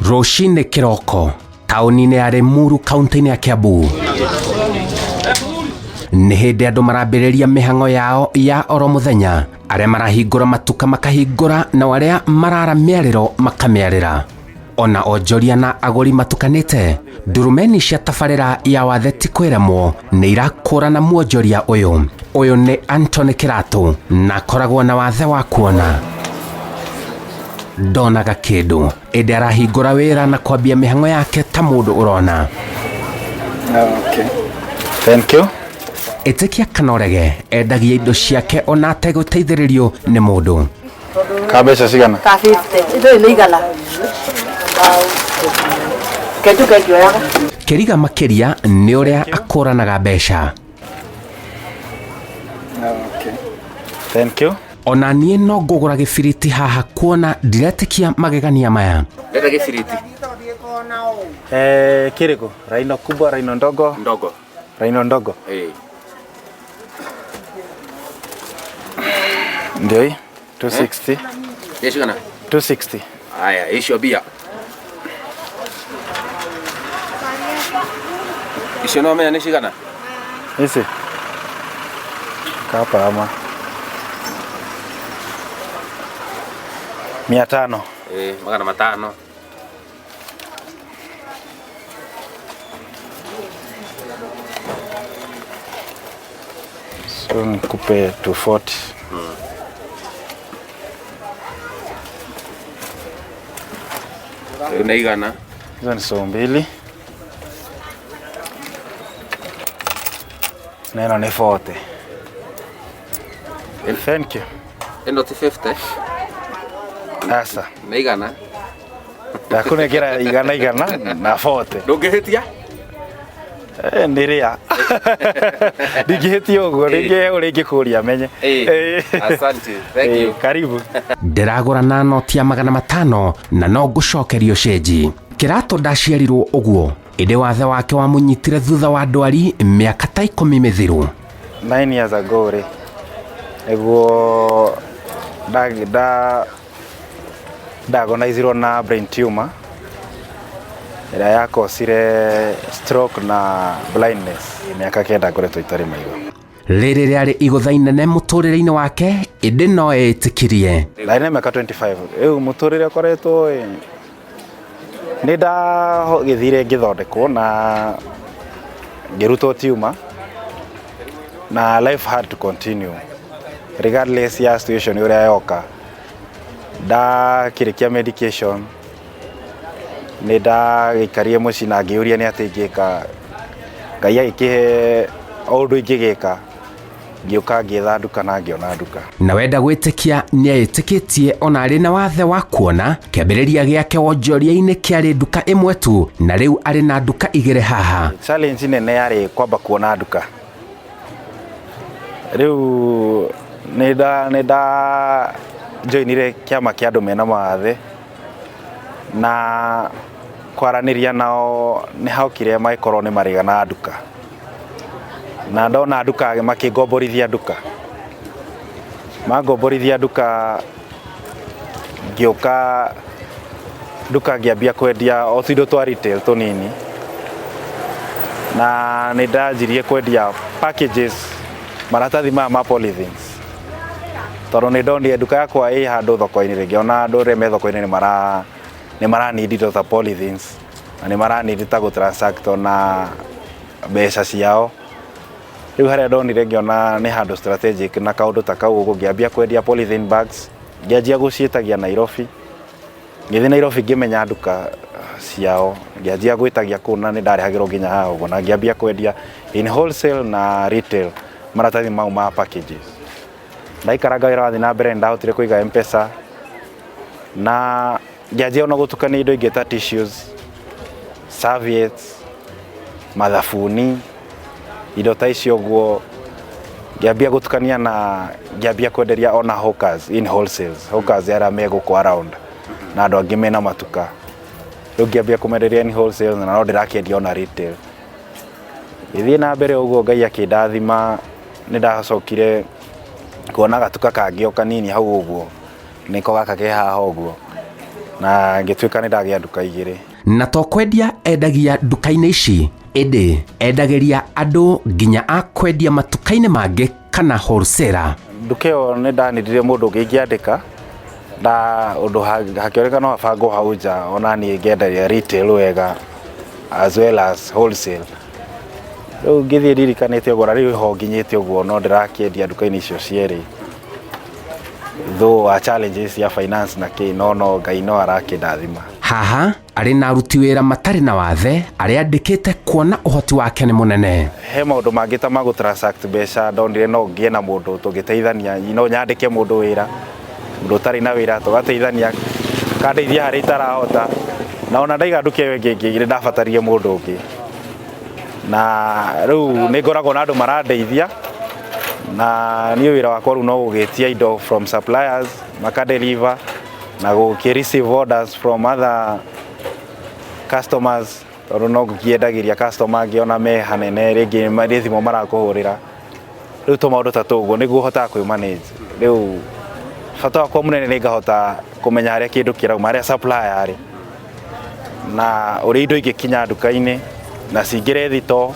Rũcinĩ kĩroko taũni-inĩ ya Limuru kaunti-inĩ ya Kiambu nĩ hĩndĩ andũ marambĩrĩria mĩhang'o yao ya oro mũthenya, arĩa marahingũra matuka makahingũra, nao arĩa marara mĩarĩro makamĩarĩra. Ona onjoria na agũri matukanĩte, ndurumeni cia tabarĩra ya wathe ti kwĩremwo nĩ irakũrana muonjoria ũyũ. Ũyũ nĩ Anthony Kĩratũ na akoragwo na wathe wa kuona. Ndonaga kĩndũ ĩndĩ arahingũra wĩra na kwambia mĩhang'o yake ta mũndũ ũrona. Okay. Thank you. Ĩtĩkia kana ũrege, endagia indo ciake ona ategũteithĩrĩrio nĩ mũndũ. Ka mbeca cigana? Ka 50. Ithuĩ nĩ igana. Kenjuke ngĩoyaga. Kĩriga makĩria nĩ ũrĩa akũranaga mbeca. Okay. Thank you. Ona niĩ no ngũgũra gĩbiriti haha kuona ndiretĩkia magegania maya. Ndenda gĩbiriti. Eh, kiriku? Raino kubwa, raino ndogo? Ndogo. Raino ndogo. Eh. Ndio hii 260. Nĩ cigana? 260. Aya, icio mbia. Icio no menya nĩ cigana? Ici. Kapa ama. 500. Eh, 500. So nikupe 240. Rĩu nĩ igana. Hizo ni soo mbili. Na ĩno nĩ 40. Thank you. Ĩno ti 50. Asa. Nĩ igana. Ndakũnengera igana igana na 40. Ndũngĩhĩtia? Eh, nĩ rĩa. Ndingĩhĩtia ũguo, rĩngĩ ũrĩa ingĩkũria menye. Eh. Asante. Thank you. Karibu. Ndĩragũra na noti ya 500 na no ngũcokerio cĩnji. Kĩratũ ndaciarirwo ũguo, ĩndĩ wathe wake wamũnyitire thutha wa ndwari mĩaka ta 10 mĩthiru. 9 years ago rĩ, nĩguo nda diagnosirwo na brain tumor ĩrĩa yakosire stroke na blindness. Mĩaka 9 ngoretwo itarĩ maitho. Rĩrĩ rĩarĩ igũtha inene mũtũrĩre-inĩ wake, ĩndĩ no etĩkirie. Ndarĩ na mĩaka 25. Rĩu mũtũrĩre ũkoretwo ĩ, nĩ ndagĩthire ngĩthondekwo na ngĩrutwo tumor na life had to continue regardless ya situation ũrĩa yoka. Ndakĩrĩkia medication nĩ ndagĩikarire mũciĩ na ngĩũria nĩ atĩ ingĩka. Ngai agĩkĩhe o ũndũ ingĩgĩka, ngĩũka ngĩetha nduka na ngĩona nduka. Na wenda gwĩtĩkia nĩ eĩtĩkĩtie ona arĩ na wathe wa kuona, kĩambĩrĩria gĩake wonjoria-inĩ kĩarĩ nduka ĩmwe tu na rĩu arĩ na nduka 2 haha. Challenge nene yarĩ kwamba kuona nduka. Rĩu nĩ nda joinire kĩama kĩa andũ mena mawathe na kwaranĩria nao nĩ hokire magĩkorwo nĩ marĩgana nduka. Na ndona nduka makĩngomborithia nduka. Mangomborithia nduka ngĩũka nduka ngĩambia kwendia o tũindo twa retail tũnini. Na nĩ ndanjirie kwendia packages, maratathi maya ma polythenes. Tondũ nĩ ndonire nduka yakwa ĩ handũ thoko-inĩ, rĩngĩ ona andũ arĩa me thoko-inĩ nĩ mara need indo ta polythenes na nĩ mara need ta gũ transact ona mbeca ciao. Rĩu harĩa ndonire ngĩona nĩ handũ strategic na kaũndũ ta kau ũguo, ngĩambia kwendia polythene bags, ngĩanjia gũciĩtagia Nairobi. Ngĩthiĩ Nairobi ngĩmenya nduka ciao, ngĩanjia gwĩtagia kũu na nĩ ndarehagĩrwo nginya haha ũguo, na ngĩambia kwendia in wholesale na retail maratathi mau ma packages. Ndaikaranga wĩra wathiĩ na mbere nĩ ndahotire kũiga M-Pesa na ngĩanjia ona gũtukania indo ingĩ ta tissues, serviettes, mathabuni, indo ta icio ũguo. Ngĩambia gũtukania na ngĩambia kwenderia ona hawkers in wholesales, hawkers arĩa me gũkũ around na andũ angĩ mena matuka. Rĩu ngĩambia kũmenderia in wholesales na no ndĩrakĩendia ona retail. Ngĩthiĩ na mbere ũguo Ngai akĩndathima, nĩ ndacokire kuona gatuka kangĩ o kanini hau ũguo, nĩko gaka ke haha ũguo. Na ngĩtuĩka nĩ ndagĩa nduka igĩrĩ. Na to kwendia endagia nduka-inĩ ici, ĩndĩ endagĩria andũ nginya a kwendia matuka-inĩ mangĩ kana wholesaler. Nduka ĩyo nĩ ndanindire mũndũ ũngĩ ingĩandĩka na ũndũ hakĩoneka no habangwo hau nja, ona niĩ ngendagia retail wega as well as wholesale. Rĩu ngĩthiĩ ndirikanĩte ũguo, na rĩu ho nginyĩte ũguo, no ndĩrakĩendia nduka-inĩ icio cierĩ, though wa challenges cia finance na kĩ, no Ngai no arakĩndathima. Haha arĩ na aruti wĩra matarĩ na wathe arĩa andĩkĩte kuona ũhoti wake nĩ mũnene. He maũndũ mangĩ ta ma gũ-transact mbeca, ndonire no ngĩe na mũndũ tũngĩteithania, no nyandĩke mũndũ wĩra, mũndũ ũtarĩ na wĩra tũgateithania, kandeithia harĩa itarahota. Na ona ndaiga nduka ĩyo ĩngĩ nĩ ndabatarire mũndũ ũngĩ, na rĩu nĩ ngoragwo na andũ marandeithia. Na niĩ wĩra wakwa rĩu no gũgĩtia indo from suppliers makadeliver, na gũkĩ receive orders from other customers, tondũ no ngĩendagĩria customer angĩ ona me hanene, rĩngĩ nĩ thimũ marakũhũrĩra. Rĩu tũmaũndũ ta tũguo nĩguo hotaga kwĩ manage. Rĩu bata wakwa mũnene nĩ ngahota kũmenya harĩa kĩndũ kĩrauma, harĩa supplier arĩ, na ũrĩa indo ingĩkinya nduka-inĩ na cingĩre thito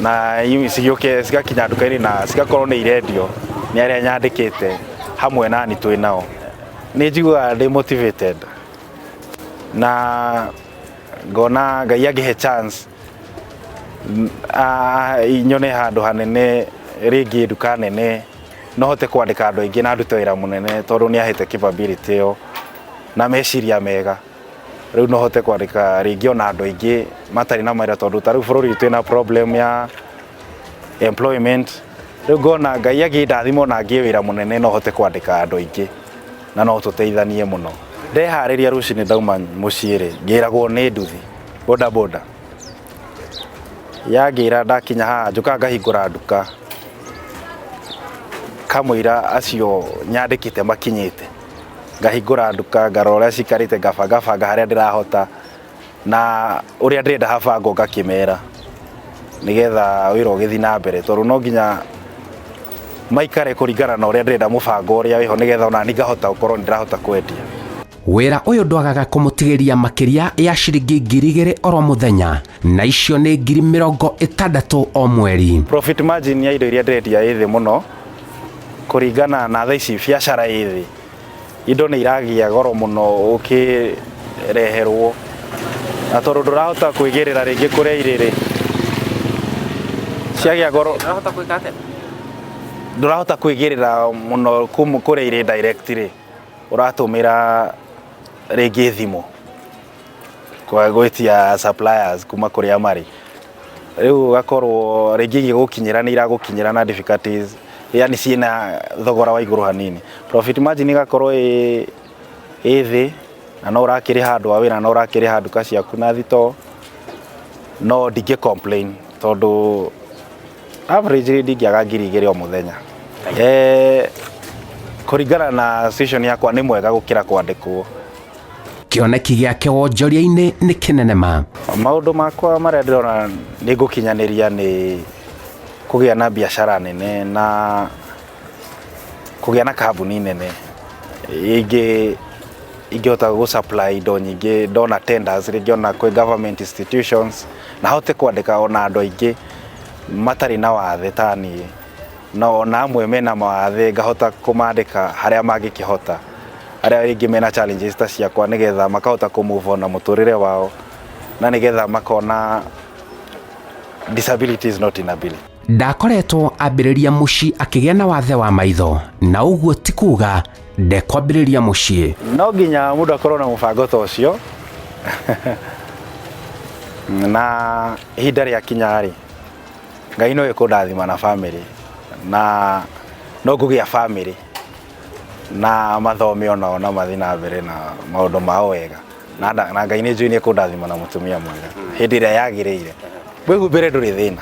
na cigĩũke cigakinya nduka-inĩ na cigakorwo nĩ irendio nĩ arĩa nyandĩkĩte hamwe nani twĩ nao. Nĩ njiguaga ndĩ motivated na ngona Ngai angĩhe chance nyone handũ hanene, rĩngĩ nduka nene, no hote kwandĩka andũ aingĩ na ndute wĩra mũnene, tondũ nĩ ahete capability ĩyo na meciria mega. Rĩu no hote kwandĩka rĩngĩ ona andũ aingĩ matarĩ na mawĩra, tondũ ta rĩu bũrũri witũ wĩna problem ya employment. Rĩu ngona Ngai angĩndathima ona ngĩe wĩra mũnene, no hote kwandĩka andũ aingĩ na no tũteithanie mũno. Ndeharĩria rũcinĩ ndauma mũciĩ rĩ, ngĩragwo nĩ nduthi boda boda yangĩra, ndakinya haha njũkaga ngahingũra nduka kamũira acio nyandĩkĩte makinyĩte, ngahingũra nduka, ngarora ũrĩa cikarĩte, ngabangabanga harĩa ndĩrahota na ũrĩa ndĩrenda habangwo, ngakĩmera nĩgetha wĩra ũgĩthiĩ na mbere, tondũ no nginya maikare kũringana na ũrĩa ndĩrenda, mũbango ũrĩa wĩho, nĩgetha ona niĩ ngahota gũkorwo nĩ ndĩrahota kwendia. Wĩra ũyũ ndwagaga kũmũtigĩria makĩria ya ciringi 2000 oro mũthenya, na icio nĩ 60,000 o mweri. Profit margin ya indo iria ndĩrendia ĩ thĩ mũno kũringana na thaa ici biacara ĩ thĩ. Indo nĩ iragĩa goro mũno ũkĩreherwo, na tondũ ndũrahota kwĩgĩrĩra rĩngĩ kũrĩa irĩ rĩ, ciagĩa goro. Ndũrahota gwĩka atĩa? Ndũrahota kwĩgĩrĩra mũno kũrĩa irĩ direct rĩ, ũratũmĩra rĩngĩ thimũ kwa gwĩtia suppliers kuma kũrĩa marĩ. Rĩu ũgakorwo rĩngĩ igĩgũkinyĩra nĩ iragũkinyĩra na difficulties, yani ciĩna thogora wa igũrũ hanini. Profit margin ĩgakorwo ĩ thĩ, na no ũrakĩrĩha andũ a wĩra, no ũrakĩrĩha nduka ciaku na thitoo, no ndingĩ complain tondũ average ndingĩaga 2000 o mũthenya. Kũringana na situation yakwa nĩ mwega gũkĩra kwandĩkwo. Kĩoneki gĩake wonjoria-inĩ nĩ kĩnene ma. Maũndũ makwa marĩa ndĩrona nĩ ngũkinyanĩria nĩ kũgĩa na biacara nene na kũgĩa na kambuni nene ingĩhota gũ supply indo nyingĩ, ndona tenders rĩngĩ ona kwĩ government institutions, na hote kwandĩka ona andũ aingĩ matarĩ na wathe ta niĩ, na ona amwe mena mawathe ngahota kũmandĩka harĩa mangĩkĩhota, arĩa rĩngĩ mena challenges ta ciakwa, nĩgetha makahota kũ move on na mũtũrĩre wao, na nĩgetha makona disability is not inability. Ndakoretwo ambĩrĩria mũciĩ akĩgĩa na wathe wa maitho, na ũguo ti kuga ndekwambĩrĩria mũciĩ. No nginya mũndũ akorwo na mũbango ta ũcio, na ihinda rĩakinya rĩ, Ngai no ekũndathima na family, na no ngũgĩa family na mathome onao na mathiĩ na mbere na maũndũ mao wega, na Ngai nĩ njũĩ nĩ ekũndathima na mũtumia mwega hĩndĩ ĩrĩa yagĩrĩire. Wĩhumbĩre ndũrĩ thĩna,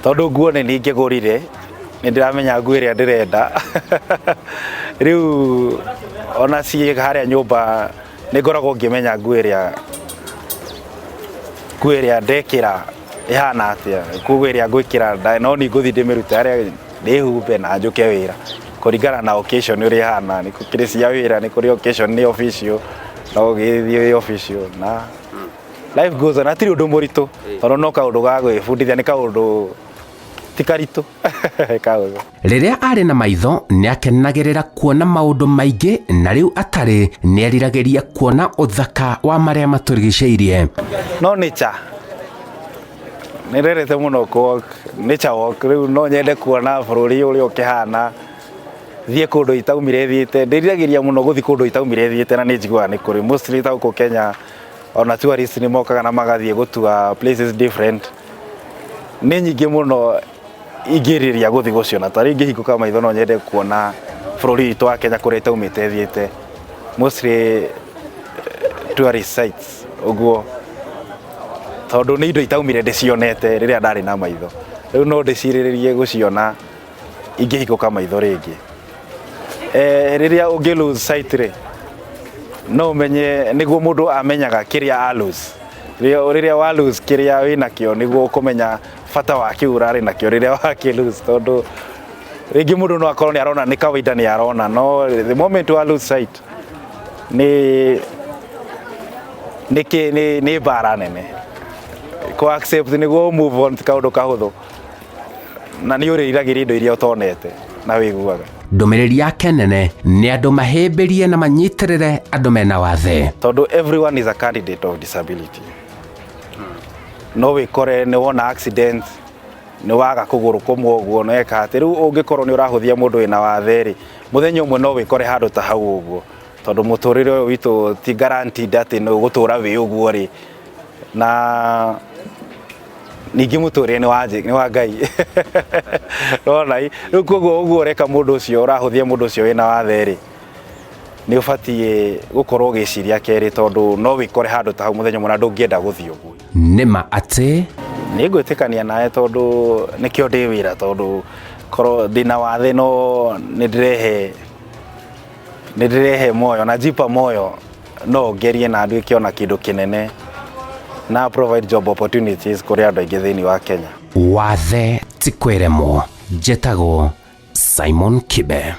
tondũ nguo nĩ niĩ ngĩgũrire, nĩ ndĩramenya nguo ĩrĩa ndĩrenda. Rĩu ona ciĩ harĩa nyũmba nĩ ngoragwo ngĩmenya nguo ĩrĩa ndekĩra ĩhana atĩa, koguo ĩrĩa ngwĩkĩra no nĩ ngũthiĩ ndĩmĩrute harĩa ndĩhumbe na njũke wĩra. Kũringana na occasion ũrĩa ĩhana, nĩ kũrĩ cia wĩra, nĩ kũrĩ occasion nĩ official, no ũgĩthiĩ wĩ official na life goes on. Hatirĩ ũndũ mũritũ tondũ no kaũndũ ga gwĩbundithia, nĩ kaũndũ ti karitũ, kaũndũ. Rĩrĩa arĩ na maitho nĩ akenagĩrĩra kuona maũndũ maingĩ, na rĩu atarĩ nĩ eriragĩria kuona ũthaka wa marĩa matũrigicĩirie. No nature nĩ ndendete mũno walk, nature walk. Rĩu no nyende kuona bũrũri ũrĩa ũkĩhana, thiĩ kũndũ itaumire thiĩte. Ndĩriragĩria mũno gũthiĩ kũndũ itaumire thiĩte, na nĩ njiguaga nĩ kũrĩ mostly ta gũkũ Kenya, ona tourist nĩ mokaga na magathiĩ gũtua places different. Nĩ nyingĩ mũno ingĩrirĩria gũthiĩ gũciona. Ta rĩu ingĩhingũka maitho, no nyende kuona bũrũri witũ wa Kenya kũrĩa itaumĩte thiĩte, mostly tourist sites ũguo, tondũ nĩ indo itaumire ndĩcionete rĩrĩa ndarĩ na maitho. Rĩu no ndĩcirĩrĩrie gũciona ingĩhingũka maitho rĩngĩ. Rĩrĩa ũngĩ lose sight rĩ, no ũmenye nĩguo mũndũ amenyaga kĩrĩa a lose. Rĩrĩa wa lose kĩrĩa wĩnakĩo, nĩguo ũkũmenya bata wa kĩu ũrarĩ nakĩo rĩrĩa wakĩ lose, tondũ rĩngĩ mũndũ no akorwo nĩ arona nĩ kawaida nĩ arona, no the moment wa lose sight nĩ mbara nene kũ accept nĩguo move on. Ti kaũndũ kahũthũ, na nĩ ũrĩriragĩria indo iria ũtonete na wĩiguaga. Ndũmĩrĩri yake nene nĩ andũ mahĩmbĩrie na manyitĩrĩre andũ mena wathe. Tondũ everyone is a candidate of disability. No wĩkore nĩ wona accident, nĩ waga kũgũrũ kũmwe ũguo, no eka atĩ rĩu ũngĩkorwo nĩ ũrahũthia mũndũ wĩna wathe rĩ, mũthenya ũmwe no wĩkore handũ ta hau ũguo, tondũ mũtũrĩre ũyũ witũ ti guaranteed atĩ nĩ ũgũtũra wĩ ũguo rĩ. Na ningĩ mũtũrĩre nĩ wa Ngai nona. Rĩu koguo ũguo ũreka mũndũ ũcio, ũrahũthia mũndũ ũcio wĩna wathe rĩ, nĩ ũbatiĩ gũkorwo ũgĩciria kerĩ, tondũ no wĩkore handũ ta hau mũthenya ũmwe na ndũngĩenda gũthiĩ ũguo. Nĩma atĩ Nĩ ngwĩtĩkania nawe, tondũ nĩkĩo ndĩ wĩra, tondũ korwo ndĩna wathe no nĩ ndĩrehe moyo na jipa moyo, no ngerie na nduĩke ona kĩndũ kĩnene na provide job opportunities kũrĩ andũ aingĩ thĩinĩ wa Kenya. Wathe ti kwĩremwo. Njĩtagwo Simon Kibe.